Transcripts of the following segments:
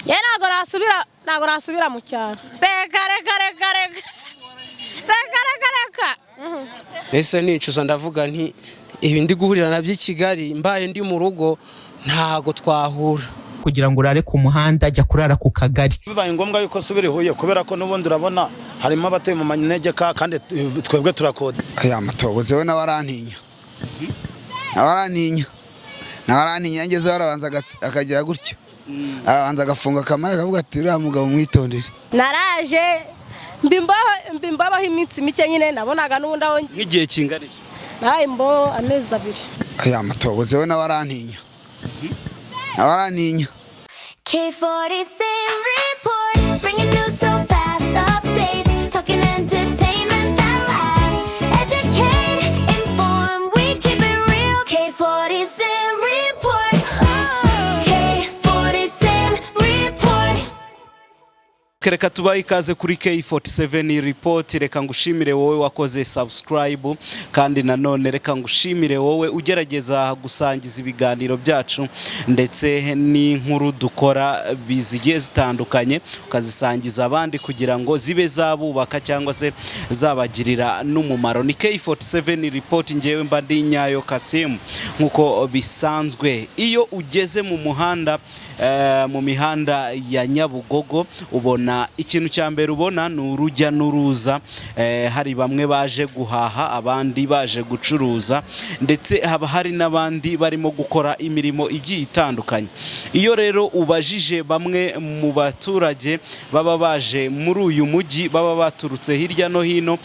Njye ntabwo nasubira mu cyaro. Reka, reka, reka, reka, reka, reka, reka. Mbese nicuza, ndavuga nti: "Ibi ndi guhurira nabyo i Kigali, mbaye ndi mu rugo ntago twahura." Kugira ngo urare ku muhanda, jya kurara ku kagari. Bibaye ngombwa yuko subira i Huye, kubera ko n'ubundi urabona harimo abatuye mu manegeka, kandi twebwe turakode. Aya matobozi we nawe arantinya, nawe arantinya, nawe arantinya. Ngezeho arabanza akagira gutyo, arabanza agafunga akamaye, akavuga ati: "Uriya mugabo mwitondere." Naraje mba imbabaho iminsi mike nyine, nabonaga n'ubundi aho ngiye. Nk'igihe kingana iki? Nabaye imboho amezi 2. Aya matobozi we nawe arantinya, nawe arantinya. K47 Report, bringing news so fast, updates, talking entertainment that lasts. Educate, inform, we keep it real. K47 Report, K47 Report. Reka tubahe ikaze kuri K47 Report. Reka ngushimire wowe wakoze subscribe, kandi nanone reka ngushimire wowe ugerageza gusangiza ibiganiro byacu ndetse n'inkuru dukora zigiye zitandukanye, ukazisangiza abandi kugira ngo zibe zabubaka cyangwa se zabagirira n'umumaro. Ni K47 Report, ngewe mba ndi Nyayo Kasimu nk'uko bisanzwe. Iyo ugeze mu muhanda, mu mihanda ya Nyabugogo, ubona ikintu cya mbere ubona ni urujya n'uruza. Hari bamwe baje guhaha, abandi baje gucuruza, ndetse haba hari n'abandi barimo gukora imirimo igiye itandukanye. Iyo rero ubajije bamwe mu baturage baba baje muri uyu mujyi, baba baturutse hirya no hino,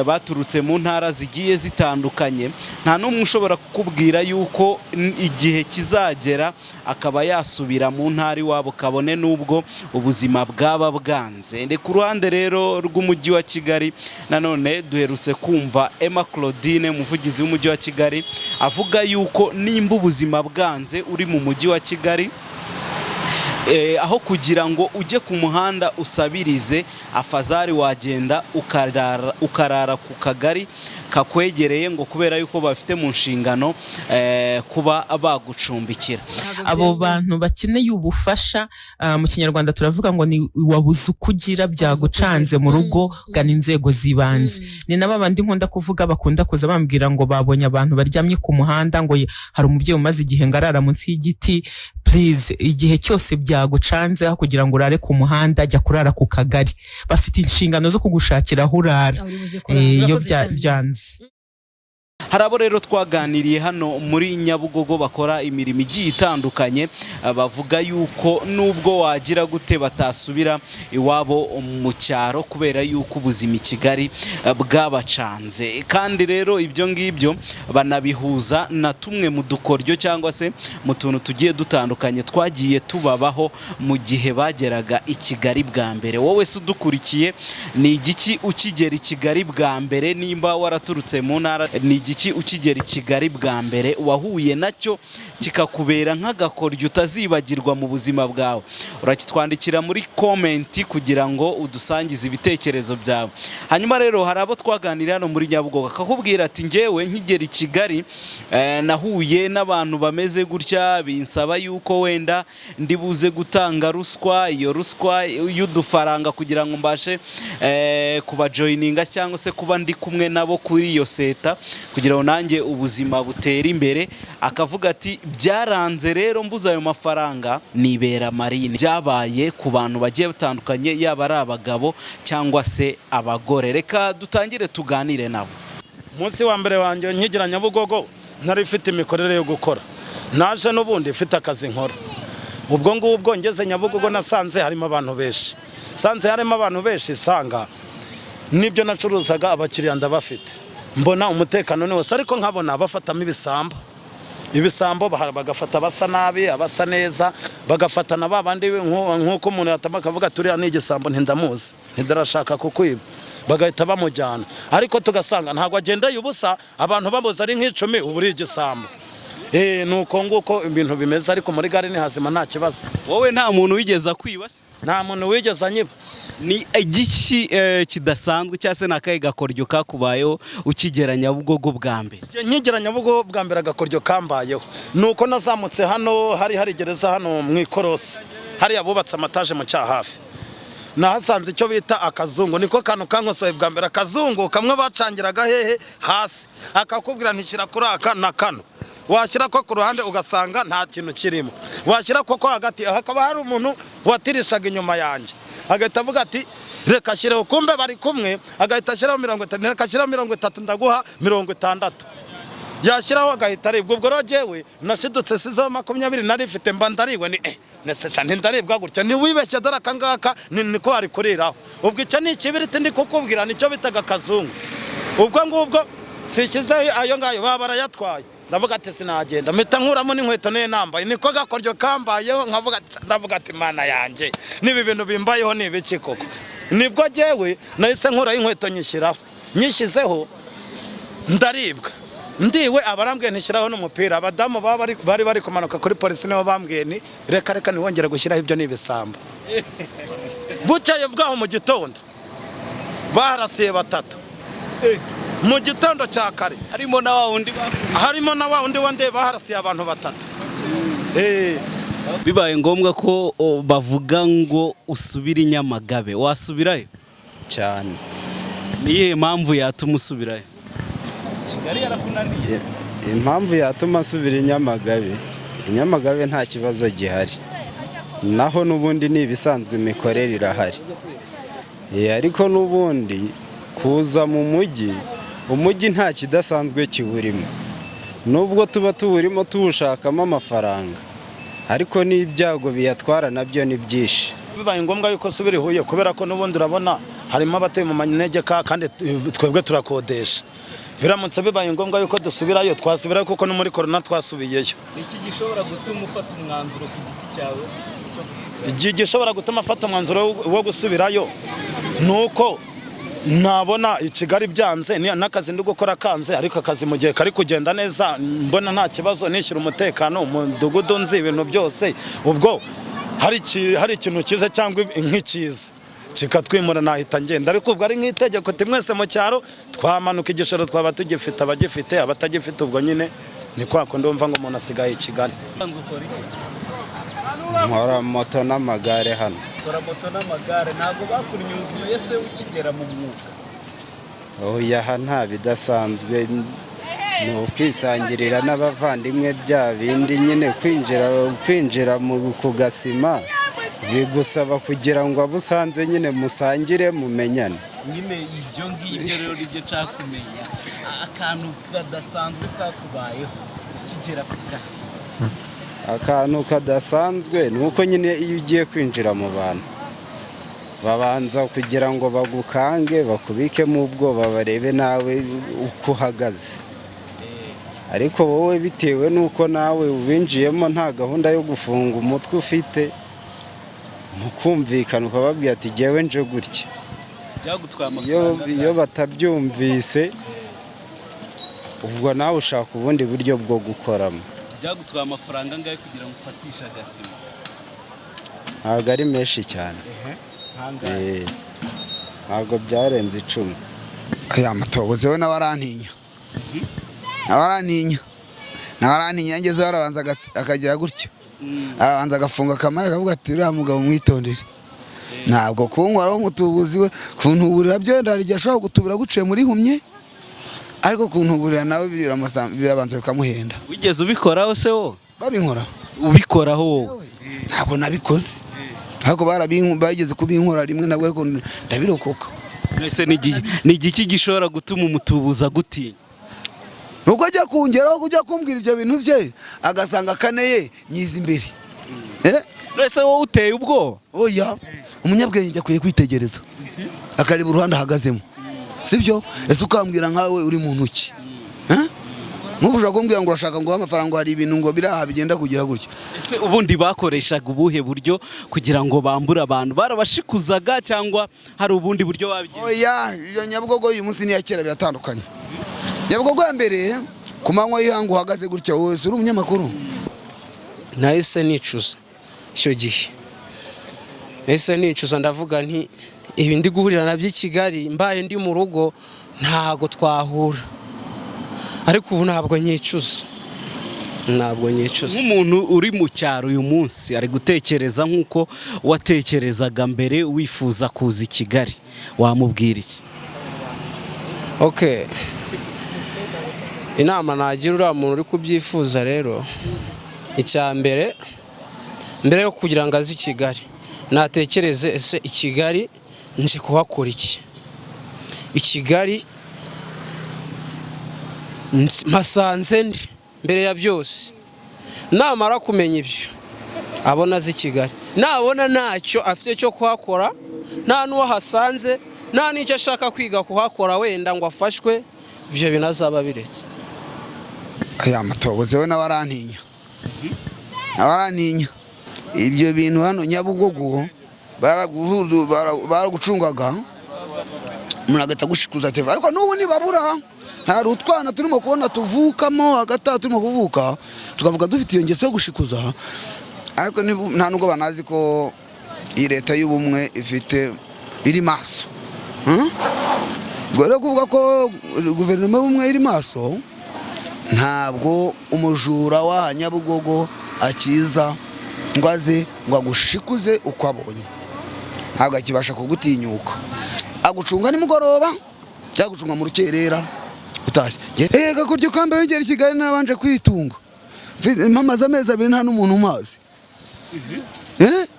baturutse mu ntara zigiye zitandukanye, nta n'umwe ushobora kukubwira yuko igihe kizagera akaba yasubira mu ntara iwabo, kabone n'ubwo ubuzima bwaba bwanze. Ku ruhande rero rw'umujyi wa Kigali, nanone duherutse kumva Emma Claudine, umuvugizi w'umujyi wa Kigali, avuga yuko nimba ubuzima bwanze uri mu mujyi wa Kigali, aho kugira ngo ujye ku muhanda usabirize, afazari wagenda ukarara ku kagari kakwegereye, ngo kubera yuko bafite mu nshingano kuba bagucumbikira. Abo bantu bakeneye ubufasha, mu Kinyarwanda turavuga ngo ni wabuze uko ugira, byagucanze mu rugo, gana inzego z'ibanze. Ni na babandi nkunda kuvuga bakunda kuza bambwira ngo babonye abantu baryamye ku muhanda, ngo hari umubyeyi umaze igihe ngo arara munsi y'igiti. Please, igihe cyose byagucanze, aho kugira ngo urare ku muhanda, jya kurara ku kagari. Bafite inshingano zo kugushakira aho urara Aho uri buze kurara. Iyo Urakoze cyane. byanze. Hari abo rero twaganiriye hano muri Nyabugogo bakora imirimo igiye itandukanye, bavuga yuko nubwo wagira gute batasubira iwabo mu cyaro, kubera yuko ubuzima i Kigali bwabacanze. Kandi rero ibyo ngibyo banabihuza na tumwe mu dukoryo cyangwa se mu tuntu tugiye dutandukanye twagiye tubabaho mu gihe bageraga i Kigali bwa mbere. Wowe se udukurikiye, ni igiki ukigera i Kigali bwa mbere, nimba waraturutse mu ntara, ni igiki ukigera i Kigali bwa mbere wahuye nacyo kikakubera nk'agakoryo utazibagirwa mu buzima bwawe? Urakitwandikira muri comment kugira ngo udusangize ibitekerezo byawe. Hanyuma rero hari abo twaganiriye hano muri Nyabugogo, akakubwira ati: "Njyewe nkigera i Kigali, nahuye n'abantu bameze gutya, binsaba yuko wenda ndi buze gutanga ruswa, iyo ruswa y'udufaranga, kugira ngo mbashe kubajoyininga cyangwa se kuba ndi kumwe nabo kuri iyo seta, kugira ngo nanjye ubuzima butere imbere." Akavuga ati: "Byaranze rero, mbuze ayo mafaranga nibera marine." Byabaye ku bantu bagiye batandukanye, yaba ari abagabo cyangwa se abagore. Reka dutangire tuganire nabo. Umunsi wa mbere wanjye nkigira Nyabugogo, ntari mfite imikorere yo gukora, naje n'ubundi mfite akazi nkora. Ubwo ngubwo ngeze Nyabugogo nasanze harimo abantu benshi, sanze harimo abantu benshi, sanga n'ibyo nacuruzaga abakiriya ndabafite, mbona umutekano ni wose, ariko nkabona bafatamo ibisambo. Ibisambo bagafata abasa nabi, abasa neza, bagafata na ba bandi nk'uko umuntu yatama akavuga turiya ni igisambo, ntindamuzi, ntidarashaka kukwiba, bagahita bamujyana. Ariko tugasanga ntabwo agendeye ubusa, abantu bamuzi ari nk'icumi, ubu uri igisambo. Ni uko nguko ibintu bimeze, ariko muri gare ni hazima, nta kibazo. Wowe nta muntu wigeze akwiba se? Nta muntu wigeze anyiba. Ni igiki kidasanzwe cyangwa se ni akahe gakoryo kakubayeho ukigera Nyabugogo bwa mbere? Njye nkigera Nyabugogo bwa mbere, agakoryo kambayeho ni uko nazamutse hano hari gereza hano mu ikorosi. Hariya bubatse amataje mu Cyahafi, nahasanze icyo bita akazungu. Niko kantu kankosoye bwa mbere. Akazungu kamwe bacangiraga hehe? Hasi. Akakubwira ntishyira kuri aka na kano, washyira ko ku ruhande ugasanga nta kintu kirimo, washyira ko ko hagati hakaba hari umuntu watirishaga inyuma yanjye, agahita avuga ati: "Reka ashyireho." Kumbe bari kumwe. Agahita ashyiraho 50, "Reka ashyiraho 30, ndaguha 60." Yashyiraho agahita aribwa. Ubwo rero jyewe nashidutse sizeho 20 nari mfite, mba ndariwe. Ni nese ntindaribwa gutya? Ntiwibeshye, dore aka ngaka niko wari kuriraho. Ubwo icyo ni ikibiriti ndi kukubwira, nicyo bitaga akazungu. Ubwo ngubwo sishyizeho ayo ngayo, baba barayatwaye. Ndavuga ati: "Sinagenda." Mpita nkuramo n'inkweto niyo nambaye. Niko gakoryo kambayeho. Nkavuga, ndavuga ati: "Mana yanjye, niba ibintu bimbayeho ni ibiki koko?" Nibwo jyewe nahise nkuraho inkweto nyishyiraho. Nyishyizeho ndaribwa. Ndiwe abarambwiye ntishyiraho n'umupira. Abadamu baba bari kumanuka kuri polisi nibo bambwiye ni: "Reka, reka, ntiwongere gushyiraho, ibyo ni ibisambo." Bukeye bwaho mu gitondo baharasiye batatu mu gitondo cya kare. Harimo na wa wundi bakubise? Harimo na wa wundi wandeye. Baharasiye abantu batatu. Bibaye ngombwa ko bavuga ngo usubire i Nyamagabe, wasubirayo? Cyane. Ni iyihe mpamvu yatuma usubirayo? Kigali yarakunaniye? Impamvu yatuma nsubira i Nyamagabe, i Nyamagabe nta kibazo gihari, naho n'ubundi ni ibisanzwe, imikorere irahari. Ariko n'ubundi kuza mu mujyi, umujyi nta kidasanzwe kiwurimo, nubwo tuba tuwurimo tuwushakamo amafaranga, ariko n'ibyago biyatwara nabyo ni byinshi. Bibaye ngombwa yuko subira i Huye, kubera ko n'ubundi urabona harimo abatuye mu manegeka kandi twebwe turakodesha. Biramutse bibaye ngombwa yuko dusubirayo, twasubirayo, kuko no muri korona twasubiyeyo. Ni iki gishobora gutuma ufata umwanzuro ku giti cyawe cyo gusubirayo? Igihe gishobora gutuma afata umwanzuro wo gusubirayo ni uko nabona i Kigali byanze, n'akazi ndi gukora kanze. Ariko akazi mu gihe kari kugenda neza, mbona nta kibazo, nishyura umutekano, umudugudu nzi ibintu byose, ubwo hari ikintu cyiza cyangwa nk'ikiza kikatwimura, nahita ngenda. Ariko ubwo ari nk'itegeko uti mwese mu cyaro, twamanuka. Igishoro twaba tugifite, abagifite, abatagifite ubwo nyine ni kwa kundi wumva ngo umuntu asigaye i Kigali. Usanzwe ukora iki? Nkora moto n'amagare hano. Ukora moto n'amagare. Ntabwo bakunyuzuye se ukigera mu mwuga? Oya, aha nta bidasanzwe, ni ukwisangirira n'abavandimwe, bya bindi nyine. Kwinjira mu ku gasima bigusaba kugira ngo abo usanze nyine musangire, mumenyane. Nyine ibyo ngibyo rero nibyo nshaka kumenya, akantu kadasanzwe kakubayeho ukigera ku gasima. Akantu kadasanzwe ni uko nyine iyo ugiye kwinjira mu bantu, babanza kugira ngo bagukange, bakubikemo ubwoba, barebe nawe uko uhagaze. Ariko wowe bitewe n'uko nawe ubinjiyemo nta gahunda yo gufunga umutwe ufite, mukumvikana, ukababwira ati: "Jyewe nje gutya." Byagutwaye Iyo amafaranga? Iyo batabyumvise, ubwo nawe ushaka ubundi buryo bwo gukoramo. Byagutwaye amafaranga angahe kugira ngo ufatishe agasima? Ntabwo ari menshi cyane. Ntabwo byarenze 10. Aya matobozi we nawe arantinya, nawe arantinya, nawe arantinya. Ngezeho arabanza akagira gutyo, arabanza agafunga akamaye, akavuga ati: "Uriya mugabo mwitondere." Ntabwo kunkoraho umutubuzi we, kuntuburira byenda hari igihe ashobora gutubura guciye muri humye, ariko kuntuburira nawe birabanza bikamuhenda. Wigeze ubikoraho se wowe? Babinkora? Ubikoraho wowe. Ntabwo nabikoze, ariko bageze kubinkora rimwe nabwo, ariko ndabirokoka. Mbese ni igiki gishobora gutuma umutubuzi agutinya? Nuko ajya kungeraho kujya kumbwira ibyo bintu bye, agasanga kane ye nyiza imbere. Mbese wowe uteye ubwoba? Oya, umunyabwenge akwiye kwitegereza, akareba uruhande ahagazemo, sibyo? Ese ukambwira nkawe uri mu ntoki? Nk'ubu ushobora kumbwira ngo urashaka ngo amafaranga, ngo hari ibintu ngo biri aha bigenda kugira gutya. Ese ubundi bakoreshaga ubuhe buryo kugira ngo bambure abantu? Barabashikuzaga cyangwa hari ubundi buryo babigenza? Oya, iyo Nyabugogo uyu munsi n'iya kera biratandukanye. Nyabugogo ya mbere, ku manywa y'ihangu uhagaze gutya, wowe uri umunyamakuru. Nahise nicuza icyo gihe, nahise nicuza, ndavuga nti: "Ibi ndi guhurira nabyo i Kigali, mbaye ndi mu rugo ntago twahura." Ariko ubu ntabwo nyicuza. Ntabwo nyicuza. Nk'umuntu uri mu cyaro uyu munsi ari gutekereza nk'uko watekerezaga mbere wifuza kuza i Kigali, wamubwira iki? Okay, inama nagira uriya muntu uri kubyifuza rero, icya mbere, mbere yo kugira ngo aze i Kigali, natekereze: ese i Kigali nje kuhakora iki? I Kigali mpasanze ndi? Mbere ya byose, namara kumenya ibyo, abona azi i Kigali, nabona ntacyo afite cyo kuhakora, nta n'uwo ahasanze, nta n'icyo ashaka kwiga kuhakora, wenda ngo afashwe, ibyo binazaba biretse. Aya matobozi we nawe arantinya, nawe arantinya. Ibyo bintu hano Nyabugogo baragucungaga, umuntu agahita agushikuza telefone. Ariko n'ubu ntibabura, hari utwana turimo kubona tuvukamo hagati aho, turimo kuvuka tukavuga dufite iyo ngeso yo gushikuza. Ariko nta nubwo banazi ko iyi leta y'ubumwe ifite iri maso. Ubwo rero kuvuga ko guverinoma y'ubumwe iri maso, ntabwo umujura wa Nyabugogo akiza ngo aze ngo agushikuze uko abonye. Ntabwo akibasha kugutinyuka. Agucunga nimugoroba cyangwa agucunga mu rukerera utashye. Ega kurya ukambaye ugera i Kigali, nabanje kwitunga. Mpamaze amezi 2 nta n'umuntu umazi.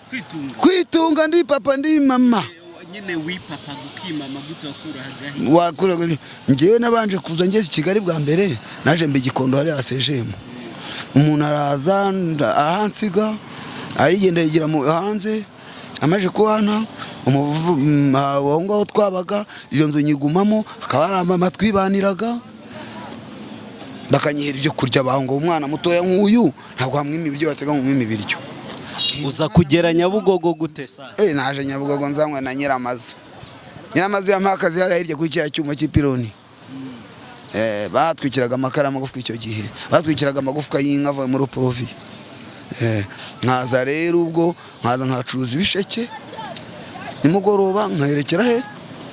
Kwitunga? Kwitunga, ndi papa, ndi mama. Nyine wipapa gukimama gute? Wakuragahe? Wakura njyewe nabanje kuza ngeze i Kigali bwa mbere, naje mba Igikondo hariya sejemu. Umuntu araza ahansiga, arigenda yigira mu hanze. Amaze kuhana aho ngaho twabaga, iyo nzu nyigumamo, hakaba hari amama twibaniraga, bakanyihera ibyo kurya. Baho ngo umwana mutoya nk'uyu ntabwo hamwima ibiryo, batega ngo umwime ibiryo. Uza kugera Nyabugogo gute sasa? Naje Nyabugogo nzanywe na nyiramazu. Nyiramazu yampaye akazi hariya hirya kuri kiriya cyuma cy'ipironi. Batwikiraga amakara, amagufwa. Icyo gihe batwikiraga amagufwa y'inka avuye muri poroviye. Nkaza rero, ubwo nkaza nkacuruza ibisheke nimugoroba, nkaherekera he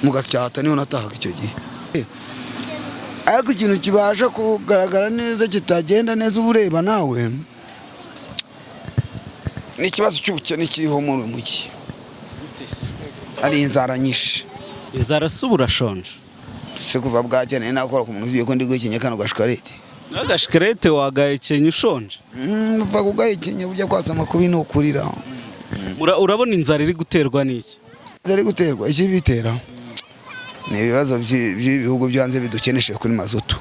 mu Gasyata, niho natahaga icyo gihe. Ariko ikintu kibasha kugaragara neza kitagenda neza, uba ureba nawe, ni ikibazo cy'ubukene kiriho muri uyu mujyi. Hari inzara nyinshi. Inzara se ubu urashonje? Se kuva bwakene nakora ku muntu ugiye ko ndi guhekenya kano gashikarete. N'agashikarete wagahekenya ushonje? Upfa kugahekenya, burya kwasama kubi ni ukurira. Urabona inzara iri guterwa n'iki? Inzara iri guterwa, ikibitera ni ibibazo by'ibihugu byo hanze bidukenesheje kuri mazutu.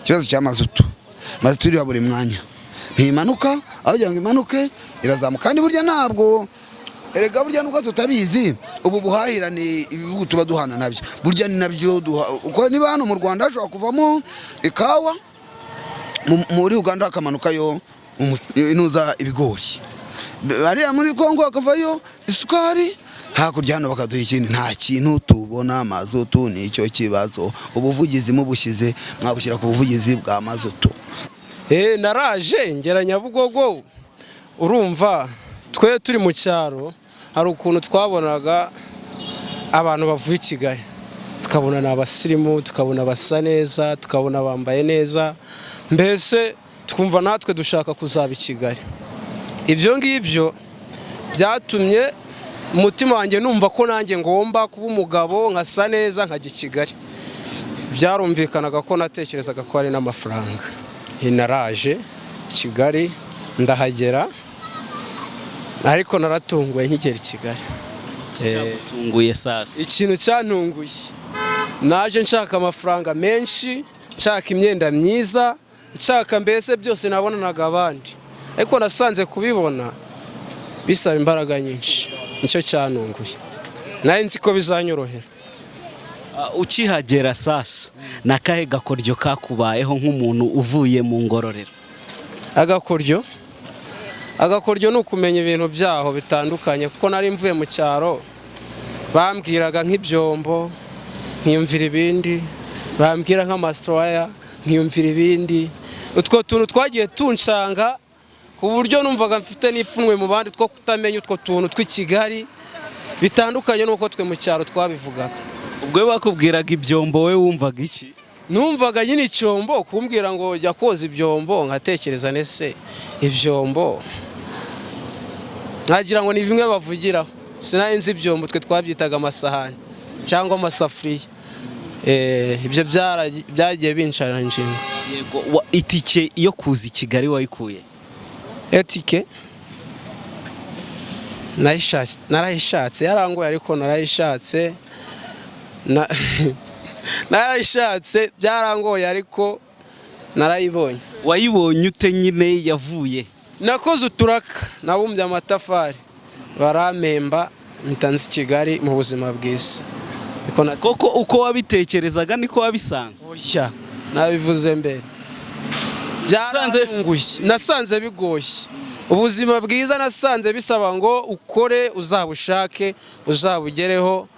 Ikibazo cya mazutu, mazutu iriho buri mwanya, ntimanuka. Aho kugira ngo imanuke irazamuka. Kandi burya ntabwo, erega burya nubwo tutabizi, ubu buhahirane ibihugu tuba duhana nabyo, burya ni nabyo duha. Uko niba hano mu Rwanda hashobora kuvamo ikawa, muri Uganda hakamanukayo inuza ibigori, hariya muri Kongo hakavayo isukari, hakurya hano bakaduha ikindi, nta kintu tubona. Mazutu nicyo kibazo. Ubuvugizi mubushyize, mwabushyira ku buvugizi bwa mazutu. Naraje ngera Nyabugogo. Urumva twe turi mu cyaro, hari ukuntu twabonaga abantu bavuye i Kigali, tukabona ni abasirimu, tukabona basa neza, tukabona bambaye neza, mbese twumva natwe dushaka kuzaba i Kigali. Ibyo ngibyo byatumye umutima wanjye numva ko nanjye ngomba kuba umugabo, nkasa neza, nkajya i Kigali. Byarumvikanaga ko natekerezaga ko hari n'amafaranga. Naraje Kigali ndahagera, ariko naratunguwe nkigera i Kigali. Cyagutunguye sasa? Ikintu cyantunguye, naje nshaka amafaranga menshi, nshaka imyenda myiza, nshaka mbese byose nabonanaga abandi, ariko nasanze kubibona bisaba imbaraga nyinshi. Nicyo cyantunguye, nawe nzi ko bizanyorohera. Ukihagera sasa, ni akahe gakoryo kakubayeho nk'umuntu uvuye mu Ngororero? Agakoryo ni ukumenya ibintu byaho bitandukanye, kuko nari mvuye mu cyaro, bambwiraga nk'ibyombo nkiyumvira ibindi, bambwira nk'amasitowaya nkiyumvira ibindi. Utwo tuntu twagiye tunshanga ku buryo numvaga mfite n'ipfunwe mu bandi two kutamenya utwo tuntu tw'i Kigali bitandukanye n'uko twe mu cyaro twabivugaga. Ubwo bakubwiraga ibyombo, we wumvaga iki? Numvaga nyine icyombo, kumbwira ngo jya koza ibyombo, nkatekereza nese ibyombo, nkagira ngo ni bimwe bavugiraho. Sinari nzi ibyombo, twe twabyitaga amasahani cyangwa amasafuriya. Ibyo byagiye bincaranjinga. Yego, itike yo kuza i Kigali wayikuye? Etike narayishatse, yarangoye ariko narayishatse. Narayishatse, byarangoye ariko narayibonye. Wayibonye ute nyine, yavuye? Nakoze uturaka, nabumbye amatafari barampemba, mpita nza i Kigali mu buzima bwiza. Niko Koko uko wabitekerezaga niko wabisanze? Oya, nabivuze mbere, byarantunguye, nasanze bigoye. Ubuzima bwiza nasanze bisaba ngo ukore, uzabushake, uzabugereho.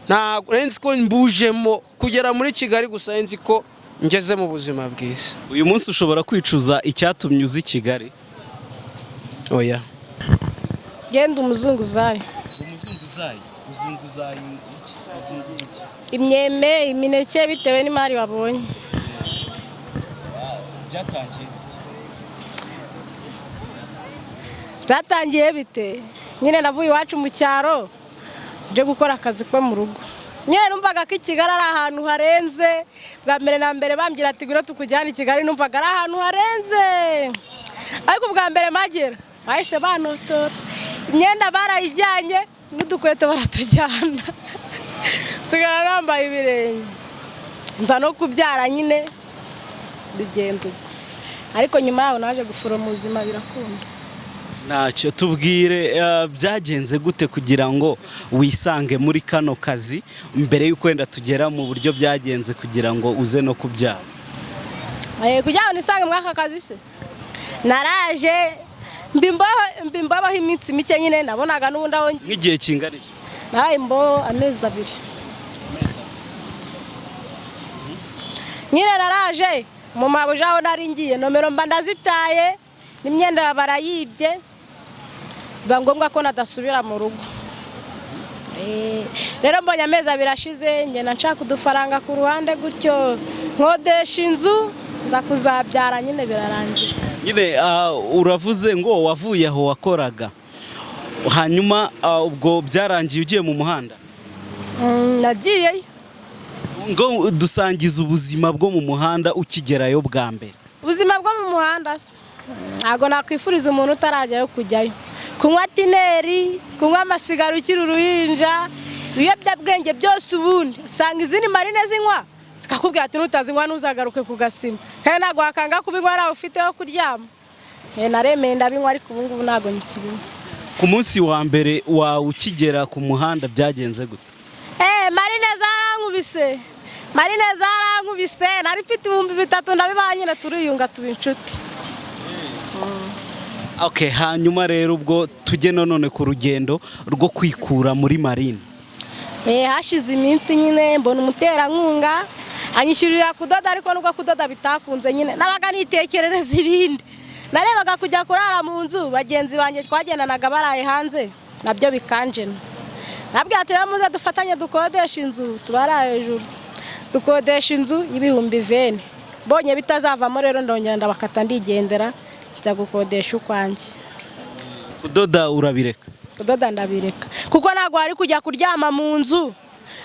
Ntabwo nari nzi ko mbujemo kugera muri Kigali gusa, nari nzi ko ngeze mu buzima bwiza. Uyu munsi ushobora kwicuza icyatumye uza i Kigali? Oya. Genda umuzunguzayi. Umuzunguzayi, uzunguzayi iki? Uzunguza iki? Imyembe, imineke, bitewe n'imari wabonye. Byatangiye bite? Byatangiye bite nyine? Navuye iwacu mu cyaro nje gukora akazi ko mu rugo. Nyine numvaga ko i Kigali ari ahantu harenze. Bwa mbere na mbere bambwira ati ngwino tukujyane i Kigali, numvaga ari ahantu harenze, ariko ubwa mbere mpagera bahise banotora, imyenda barayijyanye n'udukweto baratujyana, nsigara nambaye ibirenge, nza no kubyara nyine, bigenda ubwo. Ariko nyuma yaho naje gufura mu buzima, birakunda. Ntacyo, tubwire, byagenze gute kugira ngo wisange muri kano kazi, mbere y'uko wenda tugera mu buryo byagenze kugira ngo uze no kubyara? Kugira ngo nisange muri aka kazi se, naraje mba imboho iminsi mike nyine, nabonaga n'ubundi aho ngiye. Nk'igihe kingana iki? Nabaye imboho amezi 2 nyine. Naraje mu mabuja aho nari ngiye, nomero mba ndazitaye n'imyenda barayibye, biba ngombwa ko nadasubira mu rugo. Rero mbonye amezi 2 ashize, ngenda nshaka udufaranga ku ruhande gutyo, nkodesha inzu, nza kuzabyara nyine birarangira. Nyine uravuze ngo wavuye aho wakoraga, hanyuma ubwo byarangiye ugiye mu muhanda? Nagiyeyo. Ngo dusangize ubuzima bwo mu muhanda ukigerayo bwa mbere. Ubuzima bwo mu muhanda se, ntabwo nakwifuriza umuntu utarajyayo kujyayo. Kunywa tineri, kunywa amasigara ukiri uruhinja, ibiyobyabwenge byose, ubundi usanga izindi marine zinywa zikakubwira ati nutazinywa ntuzagaruke ku gasima, kandi ntabwo wakanga kubinywa nawe ufite ho kuryama. Naremeye ndabinywa, ariko ubu ngubu ntabwo nkibinywa. Ku munsi wa mbere wawe ukigera ku muhanda byagenze gute? Marine zarankubise, marine zarankubise, nari mfite 3000 ndabibaha nyine, turiyunga tuba inshuti. Okay, hanyuma rero ubwo tujye none ku rugendo rwo kwikura muri marine. Hashize iminsi nyine mbona umuterankunga anyishyurira kudoda, ariko nubwo kudoda bitakunze nyine nabaga nitekerereza ibindi. Narebaga kujya kurara mu nzu bagenzi banjye twagendanaga baraye hanze, nabyo bikanjena. Nabwiye ati rero muze dufatanye dukodesha inzu, tubara hejuru dukodesha inzu y'20,000. Mbonye bitazavamo rero ndongera ndabakata ndigendera, nza gukodesha ukwanjye. Kudoda urabireka? Kudoda ndabireka, kuko ntabwo wari kujya kuryama mu nzu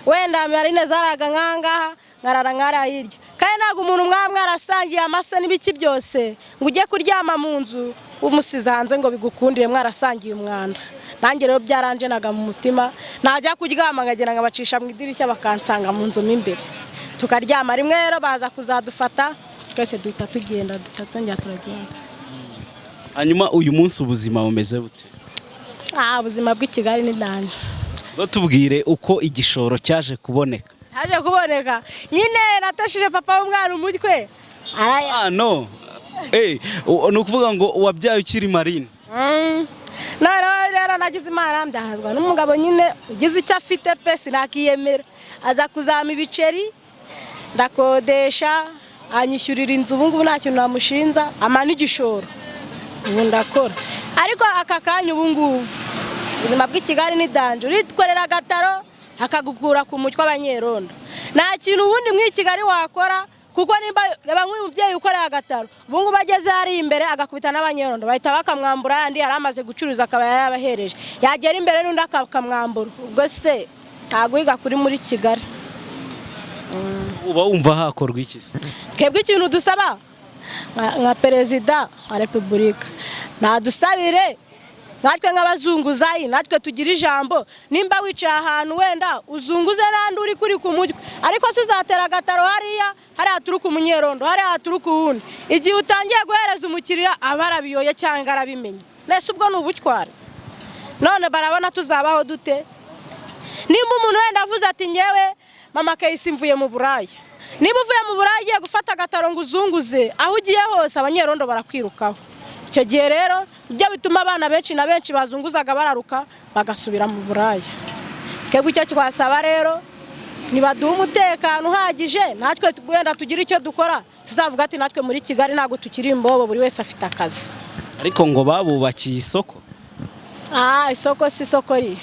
wenda marine zaraga nkangaha, nkarara nkara hirya, kandi ntabwo umuntu mwaba mwarasangiye amase n'ibiki byose ngo ujye kuryama mu nzu umusize hanze ngo bigukundire mwarasangiye umwanda. Nanjye rero byaranjenaga mu mutima, najya kuryama nkagenda nkabacisha mu idirishya bakansanga mu nzu mo imbere tukaryama. Rimwe rero baza kuzadufata twese duhita tugenda, duhita twongera turagenda. Hanyuma uyu munsi ubuzima bumeze bute? Ubuzima bw'i Kigali ni danje. Ngo tubwire uko igishoro cyaje kuboneka. Haje kuboneka nyine natashije papa w'umwana umutwe. No. Ni ukuvuga ngo wabyaye ukiri marine. Noneho rero nagize Imana mbyahazwa n'umugabo nyine ugize icyo afite pe, sinakiyemera, aza kuzama ibiceri ndakodesha, anyishyurira inzu, ubu ngubu nta kintu namushinza, ampa n'igishoro, ubu ndakora. Ariko aka kanya ubu ngubu ubuzima bw'i Kigali ni danje, urikorera agataro akagukura ku mutwe abanyerondo. Nta kintu ubundi muri Kigali wakora Kuko nimba reba nk'uyu mubyeyi ukorera agataro, ubu ngubu ageze hariya imbere agakubita n'abanyerondo, bahita bakamwambura yandi yari amaze gucuruza akaba yabahereje, yagera imbere n'undi akamwambura. Ubwo se ntabwo wiga kuri muri Kigali. Uba wumva hakorwa iki se? Twebwe ikintu dusaba nka perezida wa repubulika, nadusabire natwe nk'abazunguzayi, natwe tugira ijambo. Nimba wicaye ahantu wenda uzunguze n'andi uri kuri ku mutwe, ariko se uzatera agataro hariya, hariya haturuka umunyerondo, hariya haturuka uwundi. Igihe utangiye guhereza umukiriya aba arabiyoye cyangwa arabimenye. Nese ubwo ni ubutwari? None barabona tuzabaho dute? Nimba umuntu wenda avuze ati ngewe mama Kayisi mvuye mu Buraya, niba uvuye mu Buraya ugiye gufata agataro ngo uzunguze, aho ugiye hose abanyerondo barakwirukaho. Icyo gihe rero ibyo bituma abana benshi na benshi bazunguzaga bararuka bagasubira mu Buraya. Twebwe icyo twasaba rero, nibaduhe umutekano uhagije, natwe wenda tugire icyo dukora, tuzavuga ati natwe muri Kigali ntabwo tukiri imbobo, buri wese afite akazi. Ariko ngo babubakiye isoko. Isoko si isoko riya.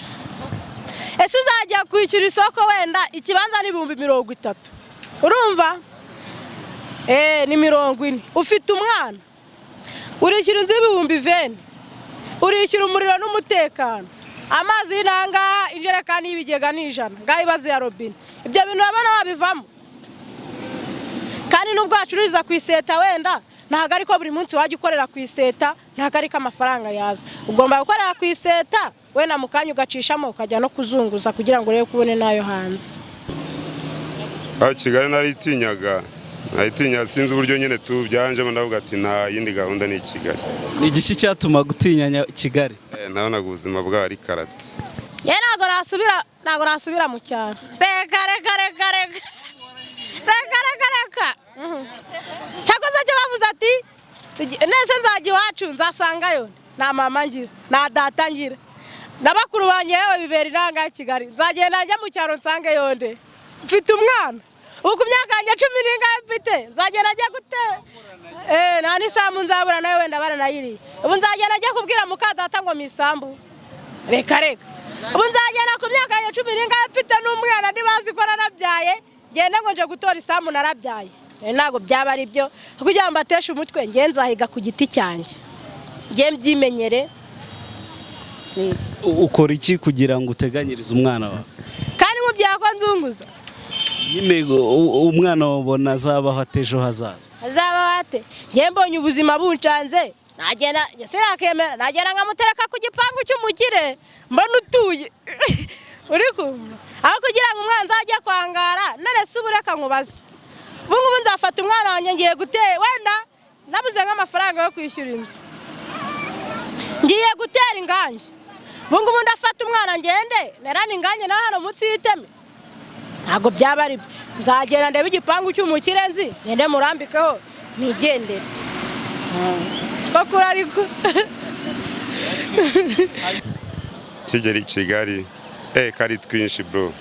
Ese uzajya kwishyura isoko wenda ikibanza ni 30,000, urumva ni 40, ufite umwana, urishyura inzu y'20,000, urishyura umuriro n'umutekano, amazi y'intangaha, injerekani y'ibigega ni 100, ngaho ibaze ya robine. Ibyo bintu urabona wabivamo? Kandi nubwo wacururiza ku iseta wenda ntabwo ariko buri munsi wajya ukorera ku iseta, ntabwo ariko amafaranga yaza. Ugomba gukorera ku iseta wenda mu kanya ugacishamo ukajya no kuzunguza kugira ngo urebe ko ubone n'ayo hanze. Aho Kigali naritinyaga, naritinya, sinzi uburyo nyine tubyanjemo, ndavuga ati nta yindi gahunda ni Kigali. Ni igiki cyatuma gutinya Kigali? Nabonaga ubuzima bwaho ari karate. Njye ntabwo nasubira mu cyaro. Reka reka reka reka reka reka reka. Cyakoze cyo bavuze ati nese nzajya iwacu nzasangayo nta mama ngira, nta data ngira, na bakuru banjye yewe bibera inanga ya Kigali. Nzagenda njya mu cyaro nsange yonde mfite umwana ubu ku myaka yanjye 10 n'ingahe mfite, nzagenda njya gute? Nta n'isambu nzabura nawe wenda baranayiriye. Ubu nzagenda njya kubwira muka data ngo misambu, reka reka. Ubu nzagenda ku myaka yanjye 10 n'ingahe mfite n'umwana ntibazi ko narabyaye, ngende ngo nje gutora isambu narabyaye. Ntabwo byaba ari byo kugira ngo mbateshe umutwe, nge nzahiga ku giti cyanjye, nge mbyimenyere. Ukora iki kugira ngo uteganyirize umwana wawe? Kandi nkubwira ko nzunguza nyine, umwana wabona azabaho ate ejo hazaza? Azabaho ate? Nge mbonye ubuzima buncanze, nagenda sinakemera, nagenda nkamutereka ku gipangu cy'umukire mbona utuye uri kumva, aho kugira ngo umwana azajye kwangara. None se ubu reka nkubaze, ubu ngubu nzafata umwana wanjye ngiye gutera, wenda nabuze nk'amafaranga yo kwishyura inzu, ngiye gutera ingange, ubu ngubu ndafata umwana ngende nerane ingange nawe hano munsi y'iteme? Ntabwo byaba ari byo. Nzagenda ndebe igipangu cy'umukire nzi, ngende murambikeho nigendere. Koko ariko Kigera i Kigali kari twinshi bro.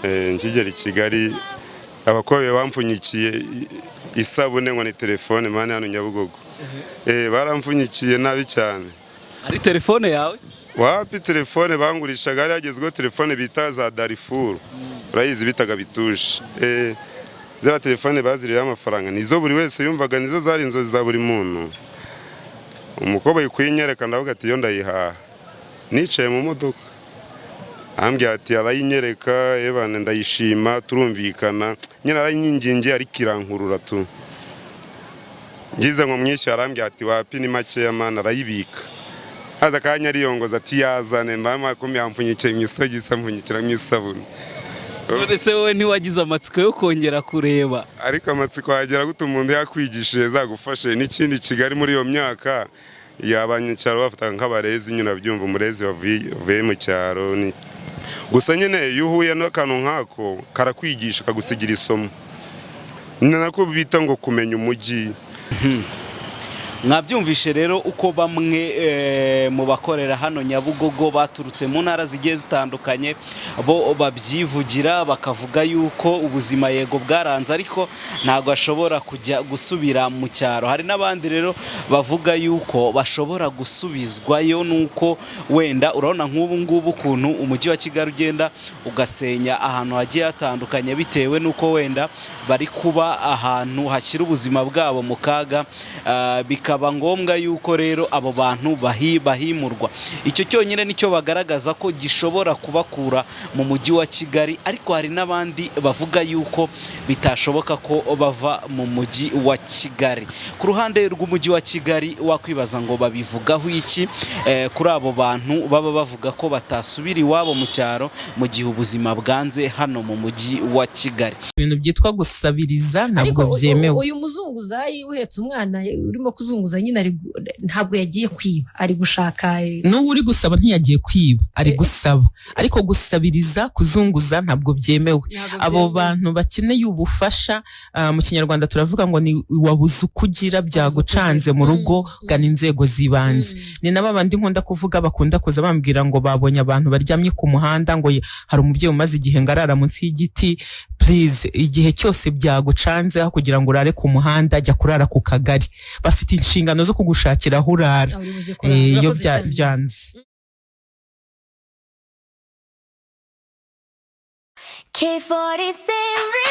Nkigera i Kigali abakobwa bampfunyikiye isabune ngo ni telefone mani hano Nyabugogo. Baramfunyikiye nabi cyane. Ari telefone yawe? Wapi, telefone bangurishaga yari yagezweho, telefone bita za Darifuru, urayizi, bitaga bituje. Ziriya telefone baziriraho amafaranga, nizo buri wese yumvaga, nizo zari inzozi za buri muntu. Umukobwa kuyinyereka ndavuga ati iyo ndayihaha. Nicaye mu modoka ambwira ati arayinyereka, ebana ndayishima, turumvikana nyine, arayinyingingiye ariko irankurura tu. Ngize ngo mwishyure arambwira ati wapi ni makeya mana, arayibika. Haza akanya ariyongoza ati yazane, mama ko yampfunyikiye mu isogisi, ampfunyikira mu isabune. None se wowe ntiwagize amatsiko yo kongera kureba? Ariko amatsiko yagera gute umuntu yakwigishije zagufashe? N'ikindi Kigali muri iyo myaka abanyacyaro bafataga nk'abarezi nyine, urabyumva, umurezi wavuye mu cyaro. Gusa nyine iyo uhuye n'akantu nk'ako karakwigisha, kagusigira isomo, ni nako bita ngo kumenya umujyi. Mwabyumvishe rero uko bamwe mu bakorera hano Nyabugogo baturutse mu ntara zigiye zitandukanye bo babyivugira, bakavuga yuko ubuzima yego bwaranze ariko ntabwo ashobora kujya gusubira mu cyaro. Hari n'abandi rero bavuga yuko bashobora gusubizwayo nuko wenda urabona nk'ubu ngubu ukuntu umujyi wa Kigali ugenda ugasenya ahantu hagiye hatandukanye bitewe n'uko wenda bari kuba ahantu hashyira ubuzima bwabo mu kaga, bikaba ngombwa yuko rero abo bantu bahimurwa. Icyo cyonyine nicyo bagaragaza ko gishobora kubakura mu mujyi wa Kigali, ariko hari n'abandi bavuga yuko bitashoboka ko bava mu mujyi wa Kigali. Ku ruhande rw'umujyi wa Kigali wakwibaza ngo babivugaho iki kuri abo bantu baba bavuga ko batasubira iwabo mu cyaro mu gihe ubuzima bwanze hano mu mujyi wa Kigali. Ibintu byitwa gusabiriza ntabwo Ariko byemewe. Uyu muzunguzayi uhetse umwana urimo kuzunguza nyine ntabwo yagiye kwiba, ari gushaka. N'uwo uri gusaba ntiyagiye kwiba, ari gusaba. Ariko gusabiriza, kuzunguza ntabwo byemewe. Ntabwo Abo byemewe. bantu bakeneye ubufasha, mu Kinyarwanda turavuga ngo ni wabuze uko ugira byagucanze mu rugo, gana inzego z'ibanze. Ni na babandi nkunda kuvuga bakunda kuza bambwira ngo babonye abantu baryamye ku muhanda, ngo hari umubyeyi umaze igihe ngo arara munsi y'igiti. Please, igihe cyose byagucanze, aho kugira ngo urare ku muhanda jya kurara ku kagari. Bafite inshingano zo kugushakira aho urara Aho uri buze kurara. Iyo Urakoze cyane. byanze. K47.